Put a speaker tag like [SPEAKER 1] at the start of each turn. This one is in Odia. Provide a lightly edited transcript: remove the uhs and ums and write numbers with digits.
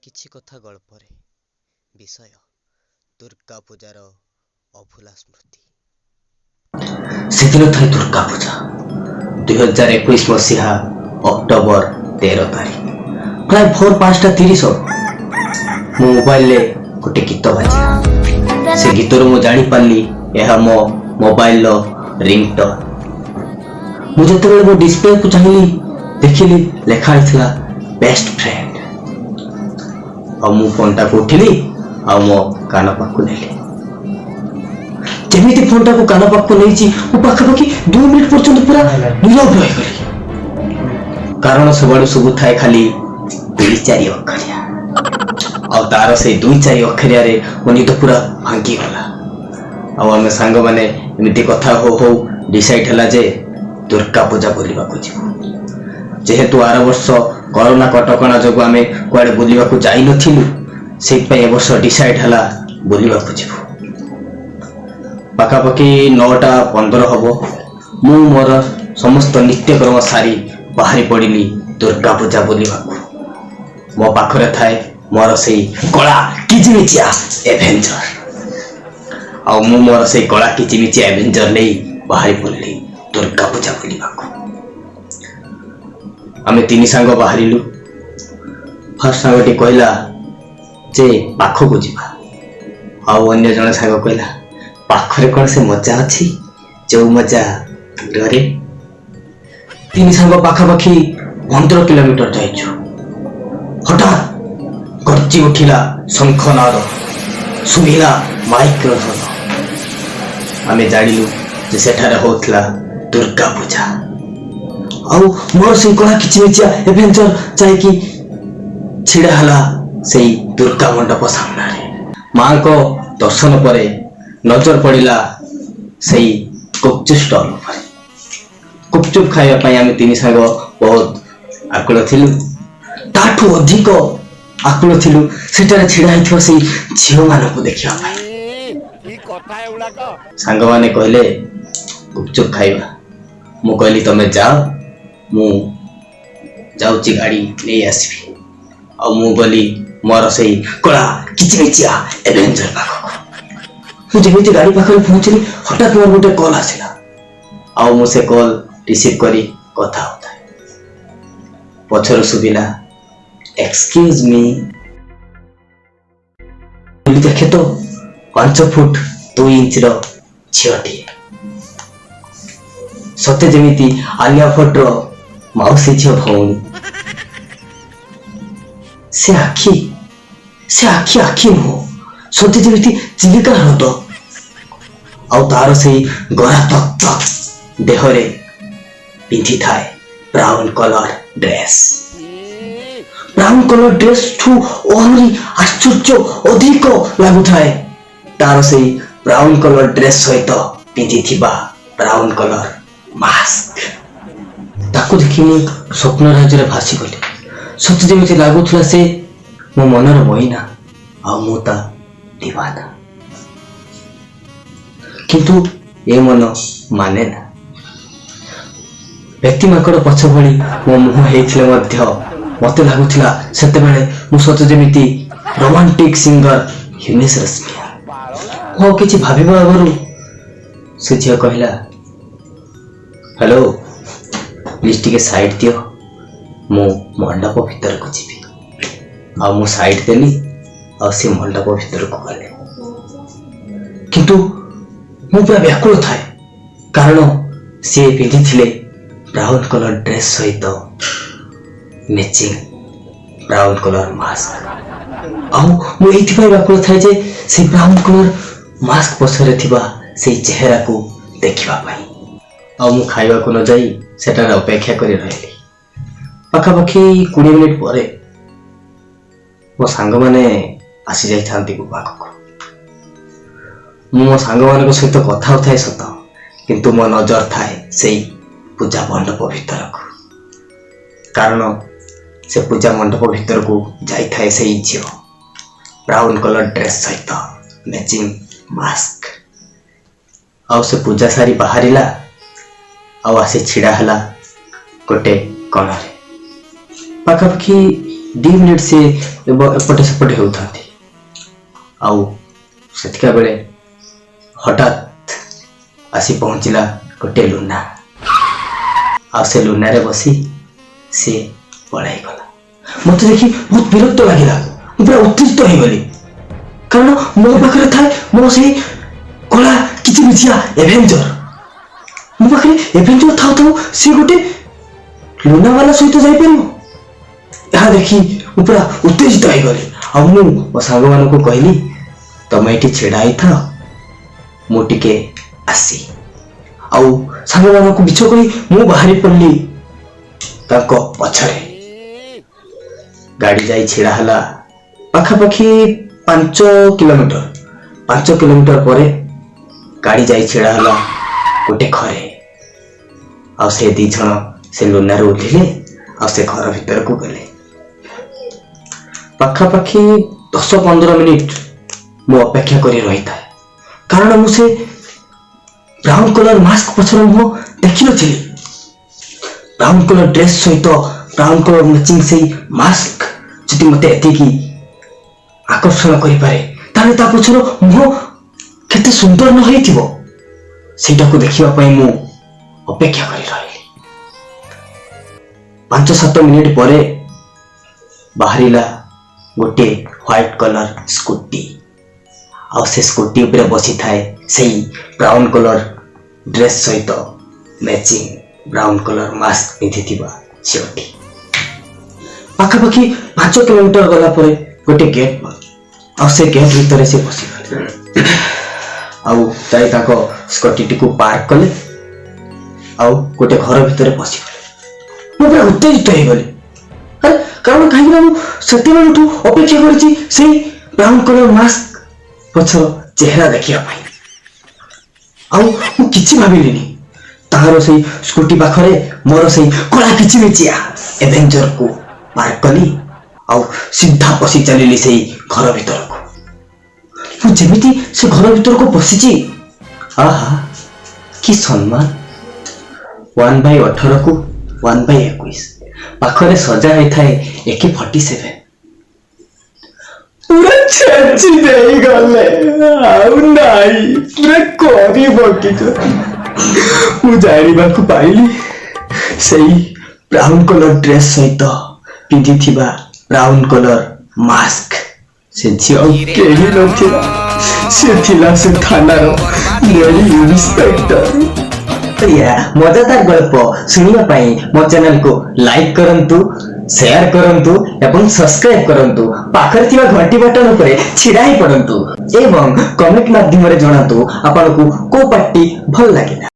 [SPEAKER 1] କିଛି କଥା ଗଳ୍ପରେ ବିଷୟ ଦୁର୍ଗା ପୂଜାର ଅଭୁଲା ସ୍ମୃତି। ସେଦିନ ଥାଏ ଦୁର୍ଗା ପୂଜା, 2021 ମସିହା ଅକ୍ଟୋବର 13 ତାରିଖ, ପ୍ରାୟ ଭୋର 5:30 ହବ। ମୋ ମୋବାଇଲରେ ଗୋଟେ ଗୀତ ବାଜିଲା। ସେ ଗୀତରୁ ମୁଁ ଜାଣିପାରିଲି, ଏହା ମୋ ମୋବାଇଲର ରିଙ୍ଗଟୋନ୍। ମୁଁ ଯେତେବେଳେ ମୋ ଡିସପ୍ଲେକୁ ଚାହିଁଲି, ଦେଖିଲି ଲେଖା ହେଇଥିଲା ବେଷ୍ଟ ଫ୍ରେଣ୍ଡ। ଆଉ ମୁଁ ଫୋନଟାକୁ ଉଠେଇଲି ଆଉ ମୋ କାନ ପାଖକୁ ନେଲି। ଯେମିତି ଫୋନଟାକୁ କାନ ପାଖକୁ ନେଇଛି, ମୁଁ ପାଖାପାଖି 2 ମିନିଟ୍ ପର୍ଯ୍ୟନ୍ତ ପୁରା ନିରବ ରହିଗଲି, କାରଣ ସବୁଆଡୁ ସବୁ ଥାଏ ଖାଲି ଦୁଇ ଚାରି ଅକ୍ଷରିଆ। ଆଉ ତାର ସେଇ ଦୁଇ ଚାରି ଅକ୍ଷରିଆରେ ମୋ ନିଦ ପୁରା ଭାଙ୍ଗିଗଲା। ଆଉ ଆମେ ସାଙ୍ଗମାନେ ଏମିତି କଥା ହଉ ହଉ ଡିସାଇଡ୍ ହେଲା ଯେ ଦୁର୍ଗା ପୂଜା ବୁଲିବାକୁ ଯିବୁ। ଯେହେତୁ ଆର ବର୍ଷ କରୋନା କଟକଣା ଯୋଗୁଁ ଆମେ କୁଆଡ଼େ ବୁଲିବାକୁ ଯାଇନଥିଲୁ, ସେଇଥିପାଇଁ ଏ ବର୍ଷ ଡିସାଇଡ୍ ହେଲା ବୁଲିବାକୁ ଯିବୁ। ପାଖାପାଖି 9:15 ହବ, ମୁଁ ମୋର ସମସ୍ତ ନିତ୍ୟକର୍ମ ସାରି ବାହାରି ପଡ଼ିଲି ଦୁର୍ଗା ପୂଜା ବୁଲିବାକୁ। ମୋ ପାଖରେ ଥାଏ ମୋର ସେଇ କଳା କିଚିମିଚିଆ ଏଭେଞ୍ଜର। ଆଉ ମୁଁ ମୋର ସେଇ କଳା କିଚିମିଚିଆ ଏଭେଞ୍ଜର ନେଇ ବାହାରି ପଡ଼ିଲି ଦୁର୍ଗା ପୂଜା ବୁଲିବାକୁ। ଆମେ ତିନି ସାଙ୍ଗ ବାହାରିଲୁ। ଫାର୍ଷ୍ଟ ସାଙ୍ଗଟି କହିଲା ଯେ ପାଖକୁ ଯିବା, ଆଉ ଅନ୍ୟ ଜଣେ ସାଙ୍ଗ କହିଲା, ପାଖରେ କ'ଣ ସେ ମଜା ଅଛି ଯୋଉ ମଜା ଦୂରରେ? ତିନି ସାଙ୍ଗ ପାଖାପାଖି 15 କିଲୋମିଟର ଯାଇଛୁ, ହଠାତ୍ ଗର୍ଜି ଉଠିଲା ଶଙ୍ଖନାଦ, ଶୁଭିଲା ମାଇକ୍ର ଧ୍ୱନି। ଆମେ ଜାଣିଲୁ ଯେ ସେଠାରେ ହଉଥିଲା ଦୁର୍ଗା ପୂଜା। ଆଉ ମୋର ସେଇ କଳା କିଚିମିଚିଆ ଏଭେଞ୍ଚର ଯାଇକି ଛିଡ଼ା ହେଲା ସେଇ ଦୁର୍ଗା ମଣ୍ଡପ ସାମ୍ନାରେ। ମାଙ୍କ ଦର୍ଶନ ପରେ ନଜର ପଡ଼ିଲା ସେଇ ଗୁପଚୁପ ଷ୍ଟଲ୍ ଉପରେ। ଗୁପଚୁପ ଖାଇବା ପାଇଁ ଆମେ ତିନି ସାଙ୍ଗ ବହୁତ ଆକୁଳ ଥିଲୁ। ତାଠୁ ଅଧିକ ଆକୁଳ ଥିଲୁ ସେଠାରେ ଛିଡ଼ା ହେଇଥିବା ସେଇ ଝିଅମାନଙ୍କୁ ଦେଖିବା ପାଇଁ।
[SPEAKER 2] କି କଥା ଏଗୁଡାକ!
[SPEAKER 1] ସାଙ୍ଗମାନେ କହିଲେ ଗୁପଚୁପ ଖାଇବା। ମୁଁ କହିଲି, ତମେ ଯାଅ, ମୁଁ ଯାଉଛି ଗାଡ଼ି ନେଇ ଆସିବି। ଆଉ ମୁଁ ଗଲି ମୋର ସେଇ କଳା କିଚିମିଚିଆ ଏଭେଞ୍ଜର ପାଖକୁ। ମୁଁ ଯେମିତି ଗାଡ଼ି ପାଖରେ ପହଞ୍ଚିଲି, ହଠାତ୍ ମୋର ଗୋଟେ କଲ୍ ଆସିଲା। ଆଉ ମୁଁ ସେ କଲ୍ ରିସିଭ୍ କରି କଥା ହଉଥାଏ, ପଛରୁ ଶୁଭିଲା, "ଏକ୍ସକ୍ୟୁଜ ମି।" ବୁଲି ଦେଖେ ତ 5 ଫୁଟ 2 ଇଞ୍ଚର ଝିଅଟିଏ, ସତେ ଯେମିତି ଆଲିଆ ଭଟ୍ଟର ମାଉସୀ ଝିଅ ଭଉଣୀ। ସେ ଆଖି, ସେ ଆଖି ଆଖି ନୁହଁ, ସତେ ଯେମିତି ଚିଲିକା ହ୍ରଦ। ଆଉ ତାର ସେଇ ଗୋରା ତକ୍ ତକ୍ ଦେହରେ ପିନ୍ଧିଥାଏ brown colour dress. Brown colour dress ଠୁ ଆହୁରି ଆଶ୍ଚର୍ଯ୍ୟ ଅଧିକ ଲାଗୁଥାଏ ତାର ସେଇ ବ୍ରାଉନ କଲର ଡ୍ରେସ୍ ସହିତ ପିନ୍ଧିଥିବା ବ୍ରାଉନ କଲର ମାସ୍କ। ତାକୁ ଦେଖି ମୁଁ ସ୍ୱପ୍ନ ରାଜ୍ୟରେ ଭାସିଗଲି। ସତେ ଯେମିତି ଲାଗୁଥିଲା ସେ ମୋ ମନର ମଇନା ଆଉ ମୁଁ ତା ଦିୱାନା। କିନ୍ତୁ ଏ ମନ ମାନେ ନା। ବ୍ୟକ୍ତି ମାଙ୍କଡ଼ ପଛ ଭଳି ମୋ ମୁହଁ ହେଇଥିଲେ ମଧ୍ୟ ମତେ ଲାଗୁଥିଲା ସେତେବେଳେ ମୁଁ ସତେ ଯେମିତି ରୋମାଣ୍ଟିକ ସିଙ୍ଗର ହିମେଶ ରେଶମିଆ। ମୁଁ ଆଉ କିଛି ଭାବିବା ଆଗରୁ ସେ ଝିଅ କହିଲା, "ହ୍ୟାଲୋ, ପ୍ଲିଜ୍ ଟିକେ ସାଇଡ୍ ଦିଅ, ମୁଁ ମଣ୍ଡପ ଭିତରକୁ ଯିବି।" ଆଉ ମୁଁ ସାଇଡ୍ ଦେଲି ଆଉ ସେ ମଣ୍ଡପ ଭିତରକୁ ଗଲେ। କିନ୍ତୁ ମୁଁ ପୁରା ବ୍ୟାକୁଳ ଥାଏ, କାରଣ ସିଏ ପିନ୍ଧିଥିଲେ ବ୍ରାଉନ କଲର ଡ୍ରେସ୍ ସହିତ ମ୍ୟାଚିଂ ବ୍ରାଉନ କଲର ମାସ୍କ। ଆଉ ମୁଁ ଏଇଥିପାଇଁ ବ୍ୟାକୁଳ ଥାଏ ଯେ ସେଇ ବ୍ରାଉନ କଲର ମାସ୍କ ପଛରେ ଥିବା ସେଇ ଚେହେରାକୁ ଦେଖିବା ପାଇଁ। ଆଉ ମୁଁ ଖାଇବାକୁ ନ ଯାଇ ସେଠାରେ ଅପେକ୍ଷା କରି ରହିଲି। ପାଖାପାଖି 20 ମିନିଟ୍ ପରେ ମୋ ସାଙ୍ଗମାନେ ଆସିଯାଇଥାନ୍ତି ମୋ ପାଖକୁ। ମୁଁ ମୋ ସାଙ୍ଗମାନଙ୍କ ସହିତ କଥା ହଉଥାଏ ସତ, କିନ୍ତୁ ମୋ ନଜର ଥାଏ ସେଇ ପୂଜା ମଣ୍ଡପ ଭିତରକୁ, କାରଣ ସେ ପୂଜା ମଣ୍ଡପ ଭିତରକୁ ଯାଇଥାଏ ସେଇ ଝିଅ, ବ୍ରାଉନ କଲର ଡ୍ରେସ୍ ସହିତ ମ୍ୟାଚିଂ ମାସ୍କ। ଆଉ ସେ ପୂଜା ସାରି ବାହାରିଲା ଆଉ ଆସି ଛିଡ଼ା ହେଲା ଗୋଟେ କଣରେ। ପାଖାପାଖି 2 ମିନିଟ୍ ସେ ଏପଟେ ସେପଟେ ହେଉଥାନ୍ତି। ଆଉ ସେତିକା ବେଳେ ହଠାତ୍ ଆସି ପହଞ୍ଚିଲା ଗୋଟେ ଲୁନା। ଆଉ ସେ ଲୁନାରେ ବସି ସିଏ ପଳାଇଗଲା। ମୋତେ ଦେଖି ବହୁତ ବିରକ୍ତ ଲାଗିଲା। ମୁଁ ପୁରା ଉତ୍ତେଜିତ ହେଇଗଲି, କାରଣ ମୋ ପାଖରେ ଥାଏ ମୋ ସେଇ କଳା କିଚିମିଚିଆ ଏଭେଞ୍ଜର। ମୋ ପାଖରେ ଏଭେଞ୍ଜର ଥାଉ ଥାଉ ସିଏ ଗୋଟେ ଲୁନାବାଲା ସହିତ ଯାଇପାରିବ? ଏହା ଦେଖି ମୁଁ ପୁରା ଉତ୍ତେଜିତ ହେଇଗଲି। ଆଉ ମୁଁ ମୋ ସାଙ୍ଗମାନଙ୍କୁ କହିଲି, "ତମେ ଏଠି ଛିଡ଼ା ହେଇଥାଅ, ମୁଁ ଟିକେ ଆସି।" ଆଉ ସାଙ୍ଗମାନଙ୍କୁ ମିଛ କହି ମୁଁ ବାହାରି ପଡ଼ିଲି ତାଙ୍କ ପଛରେ। ଗାଡ଼ି ଯାଇ ଛିଡ଼ା ହେଲା ପାଖାପାଖି 5 କିଲୋମିଟର। 5 କିଲୋମିଟର ପରେ ଗାଡ଼ି ଯାଇ ଛିଡ଼ା ହେଲା ଗୋଟେ ଘରେ। ଆଉ ସେ ଦି ଜଣ ସେ ଲୁନାରୁ ଓହ୍ଲିଲେ ଆଉ ସେ ଘର ଭିତରକୁ ଗଲେ। ପାଖାପାଖି 10-15 ମିନିଟ୍ ମୁଁ ଅପେକ୍ଷା କରି ରହିଥାଏ, କାରଣ ମୁଁ ସେ ବ୍ରାଉନ୍ କଲର ମାସ୍କ ପଛର ମୁହଁ ଦେଖିନଥିଲି। ବ୍ରାଉନ୍ କଲର ଡ୍ରେସ୍ ସହିତ ବ୍ରାଉନ୍ କଲର ମ୍ୟାଚିଂ ସେଇ ମାସ୍କ ଯଦି ମୋତେ ଏତିକି ଆକର୍ଷଣ କରିପାରେ, ତାହେଲେ ତା ପଛର ମୁହଁ କେତେ ସୁନ୍ଦର ନ ହେଇଥିବ? ସେଇଟାକୁ ଦେଖିବା ପାଇଁ ମୁଁ ଅପେକ୍ଷା କରି ରହିଲି। 5-7 ମିନିଟ୍ ପରେ ବାହାରିଲା ଗୋଟିଏ ହ୍ୱାଇଟ୍ କଲର ସ୍କୁଟି। ଆଉ ସେ ସ୍କୁଟି ଉପରେ ବସିଥାଏ ସେଇ ବ୍ରାଉନ୍ କଲର ଡ୍ରେସ୍ ସହିତ ମ୍ୟାଚିଂ ବ୍ରାଉନ୍ କଲର ମାସ୍କ ପିନ୍ଧିଥିବା ଝିଅଟି। ପାଖାପାଖି 5 କିଲୋମିଟର ଗଲା ପରେ ଗୋଟେ ଗେଟ୍, ଆଉ ସେ ଗେଟ୍ ଭିତରେ ସେ ବସିଗଲେ। ଆଉ ଯାଇ ତାଙ୍କ ସ୍କୁଟିଟିକୁ ପାର୍କ କଲେ ଆଉ ଗୋଟେ ଘର ଭିତରେ ପଶିଗଲେ। ମୁଁ ପୁରା ଉତ୍ତେଜିତ ହେଇଗଲି। ଆରେ, କାରଣ କାହିଁକି ନା ମୁଁ ସେତେବେଳଠୁ ଅପେକ୍ଷା କରିଛି ସେଇ ବ୍ରାଉନ୍ କଲର ମାସ୍କ ପଛର ଚେହେରା ଦେଖିବା ପାଇଁ। ଆଉ ମୁଁ କିଛି ଭାବିଲିନି। ତାହାର ସେଇ ସ୍କୁଟି ପାଖରେ ମୋର ସେଇ କଳା କିଚିମିଚିଆ ଏଭେଞ୍ଜରକୁ ପାର୍କ କଲି ଆଉ ସିଧା ପଶି ଚାଲିଲି ସେଇ ଘର ଭିତରକୁ। ମୁଁ ଯେମିତି ସେ ଘର ଭିତରକୁ ପଶିଛି, ଆହା କି ସମ୍ମାନ! 1/18କୁ 1/21, ପାଖରେ ସଜା ହେଇଥାଏ AK-47। ପୁରା ଛେଚି ଦେଇଗଲେ। ଆଉ ନାଇଁ, ପୁରା କରି ପକେଇଛନ୍ତି। ମୁଁ ଜାଣିବାକୁ ପାଇଲି, ସେଇ ବ୍ରାଉନ୍ କଲର ଡ୍ରେସ୍ ସହିତ ପିନ୍ଧିଥିବା ବ୍ରାଉନ୍ କଲର ମାସ୍କ ସେ ଝିଅ ଆଉ କେହି ନଥିଲା, ସେ ଥିଲା ସେ ଥାନାର ଲେଡି ଇନ୍ସପେକ୍ଟର। ୟା ମଜାଦାର ଗଳ୍ପ ଶୁଣିବା ପାଇଁ ମୋ ଚ୍ୟାନେଲକୁ ଲାଇକ୍ କରନ୍ତୁ, ସେୟାର କରନ୍ତୁ ଏବଂ ସବସ୍କ୍ରାଇବ କରନ୍ତୁ। ପାଖରେ ଥିବା ଘଣ୍ଟି ବଟନ ଉପରେ ଛିଡ଼ା ହେଇ ପଡ଼ନ୍ତୁ ଏବଂ କମେଣ୍ଟ ମାଧ୍ୟମରେ ଜଣାନ୍ତୁ ଆପଣଙ୍କୁ କୋଉ ପାର୍ଟଟି ଭଲ ଲାଗିଲା।